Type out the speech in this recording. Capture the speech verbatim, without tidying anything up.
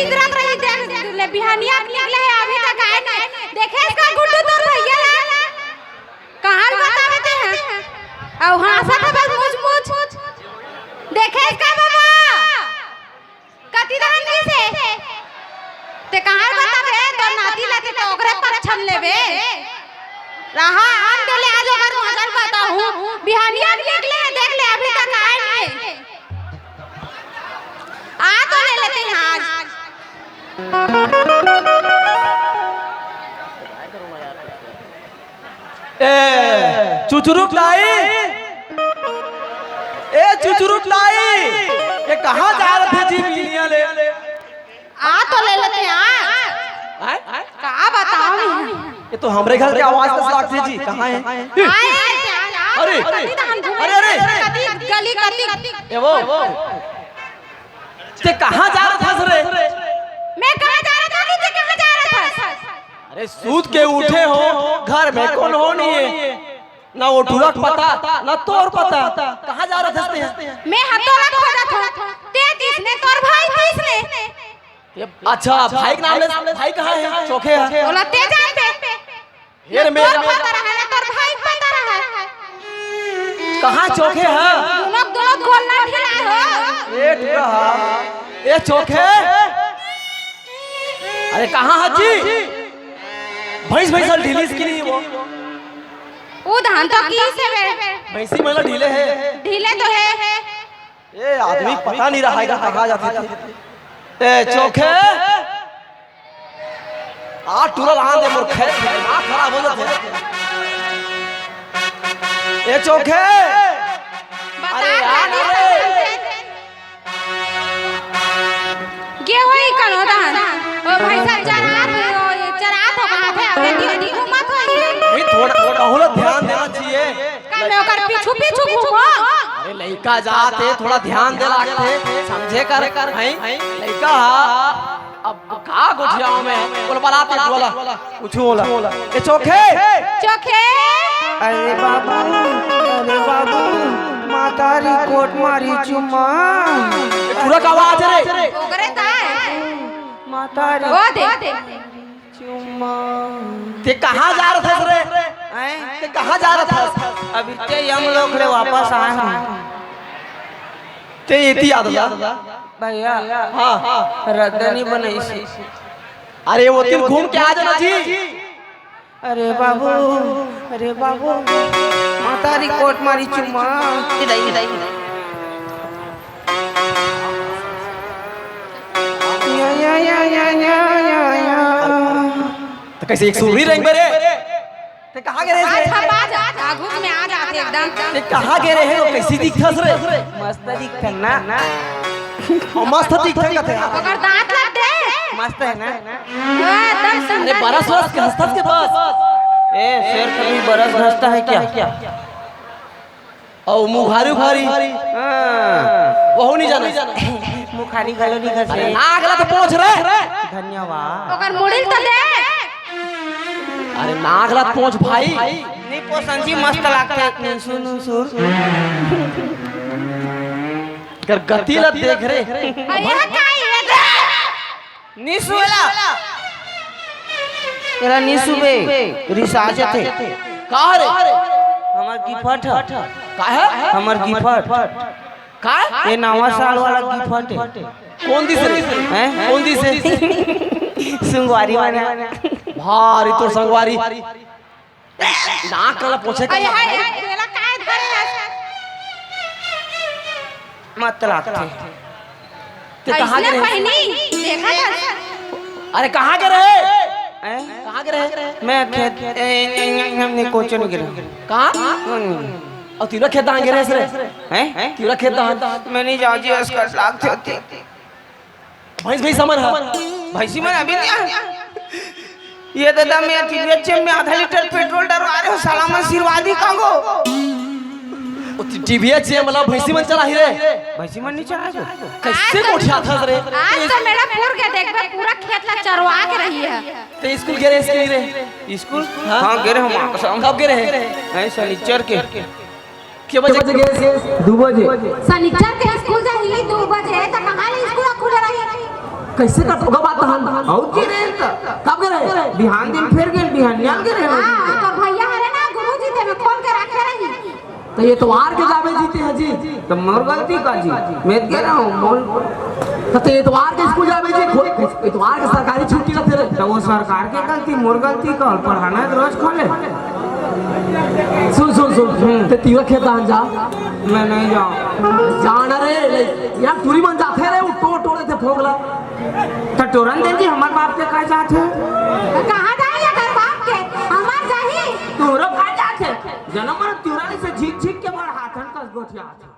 इधर रही, देख ले, बिहानिया के निकले हे, अभी तक आए नहीं। देखे इसका गुड्डू तोर भैया ला? कहाँ बतावे ते हैं? अउ हाँसत हे बस मुच मुच। देखे इसका बाबा? कति दान दिसे? ते कहाँ बताबे? तोर नाती ला ते तो ओकरे पक्षन लेबे। रहा, हम तो ले आज ओकर मजल बताहूँ। बिहानिया के निकले हे, देख ले, अभी तक आए नहीं। आ तो ले लेते हैं आज। ए, चुचुरुक दाई, ए, चुचुरुक दाई, ये कहाँ जा रहे थे जी बिहनिया ले? आ तो ले लेते हैं आज। आय? का बताओ नहीं। ये तो हमरे घर के आवाज कस लागथे जी, कहाँ है? आए, आए, आए, आए। अरे, कति धान धुए, अरे, अरे। कति गली, कति। ए वो, ते कहाँ जा रहा था रे? मैं कहाँ जा रहा था कि ते कहाँ जा रहा था? अरे, सूत के उठे हो, घर में कौन हो नहीं है, ना वो टूरा के पता, ना तोर पता, कहाँ जा रहा था ते? मैं हतोला खोजत हूँ, ते तीस ने, तोर भाई तीस ने। अच्छा, भाई के नाम ले, भाई कहाँ है? चोखे है। ओला ते जानबे। हेर मेर तोर पता रहा ना, तोर भाई पता रहा। कहाँ चोखे है? दोनों, दोनों गोल ना ढिला हो। ए टूरा, ए चोखे। अरे कहाँ है जी? भैंस, भैंस ढीलिस कि नहीं वो? वो धान तो की से बे? भैंसी मन ढीले है। ढीले तो है। ए आदमी पता नहीं रहा है कहाँ जाथे। ए चोखे। आ टूरा लान दे मोर खेत में, दिमाग खराब हो जाथे। ए चोखे। अरे यार, अरे। गे होई कनो दान। ओ भैंसा चरात हो, चरात हो कहाँ थे? अबे दी, दी घूमत होई। नहीं, थोड़ा, थोड़ा, थोड़ा ध्यान देना चाहिए। का मैं ओकर पीछू, पीछू घूमो? अरे लइका जात हे, थोड़ा ध्यान दे लागथे, समझे कर, हैं? लइका हा। अब का गोठियाओं में बोल बलाते बोला, कुछ बोला। ए चोखे। चोखे। अरे बाबू, अरे बाबू, मातारी कोट मारी चुम्मा। ए टूरा का आवाज रे। ओकरे ताय। मातारी ओ दे। चुम्मा। ते कहाँ जा रहा था रे? हैं? ते कहाँ जा रहा था? अभी ते यमलोक ले वापस आए हैं। ते एती आता था? भैया, हाँ। रद्दा नहीं बनाई सी। अरे वो दिन घूम के आ जाना जी। अरे बाबू, अरे बाबू, मातारी कोट मारी चुम्मा। इधर, इधर, इधर। या, या, या। तो कैसे एक सूरी रंग मेरे? ते कहाँ गे रहे आज थे? हम आ जा, आगू में आ जाते एकदम। ते कहाँ गे रहे हो? कैसी दिखथस रे? मस्त दिखथन ना। ओ, मस्त दिखथन कथे। ओकर दांत लग दे। मस्त है ना? ओ, एकदम अरे सुंदर। बरस वरस के हंसथस के बस। ए, शेर कभी बरस घसता है क्या? अउ मुखारी उखारी? हाँ। वहू नहीं जाना। मुखारी घलो नहीं घसे। अरे नाक ला तो पोंछ रे। धन्यवाद। ओकर मुड़ी ल तो दे। अरे नाक ला पोंछ भाई। नहीं पोसन जी, मस्त लागथे। नुसुर, नुसुर। कर गति ला देख रे। अरे यह का है? निसु एला। एला निसु बे, रिसा जथे। का रे? हमर गिफट ह। का है? हमर गिफट। का? ये नवा साल वाला गिफट है। कौन दिस रे? हैं? कौन दिस रे? संगवारी वाला। भारी तोर संगवारी। नाक काला पोछे का अरे हाय, हाय, तेला काय धरे हस? मत लागथे। ते कहाँ गे अइसने रहे? पहनी, देखा था। अरे कहाँ गे रहे? हैं? कहाँ गे रहे? मैं खेत, ए, ए, ए, ए, हमने कोचो नहीं गिरा। कहाँ? हम्म। अउ तिवरा खेत दान गे रहे रे? हैं? तिवरा खेत दान। मैं नहीं जाओ जी, उसका लागथे होती। भैंस, भैंस हमर ह। भैंसी मन अभी नहीं आए। ये दादा, मैं टीवीएच में आधा लीटर पेट्रोल डरवा रहे हो, साला मन सिरवादी कांगो। ओ टीवीएच मतलब भैंसी मन चलाही रे। भैंसी मन नहीं चलाही रे। कैसे आज तो, गोठियाथस रे? आज तो मेरा पूर के देखबे, पूरा खेत ला चरवा के रही है। ते स्कूल गे रहे, स्कूल रे? स्कूल? हाँ? हाँ, गे रहे हम, कसम। कब गे रहे? हैं, शनिचर के। के बजे गे? दू बजे। शनिचर के स्कूल जाही दू बजे, त कहाँ ले स्कूल खुले रही? कइसे कटोगा बात तहन? अउ गे रेहेन त। कब गे रेहे? बिहान दिन फेर गेन, बिहान निकल गे रेहेन। हाँ, तो भैया हरे ना गुरुजी, ते में खोल के रखे रही। त एतवार के जाबे जी तेहा जी। त मोर गलती का जी? मैं गे रेहेंव, मोर त ते एतवार के स्कूल जाबे जी, खो-, एतवार के सरकारी छुट्टी रहिथे रे। त ओ सरकार के गलती, मोर गलती का? पढ़ाना हे त रोज खोले। सुन, सुन, सुन, हम्म। ते तिवरा खेत दाहन जा। मैं नइ जांव। जा ना रे, ले, इहाँ टूरी मन जाथे रे, ओ टोर टोर देथे फोकला। त टोरन दे जी, हमर बाप के का जात हे? कहाँ जाही अगर बाप के? हमर जाही। तोरो का जात हे? जनम मरन तिवरा ले से झिक झिक के बड़ हाथन कस गोठियात हे।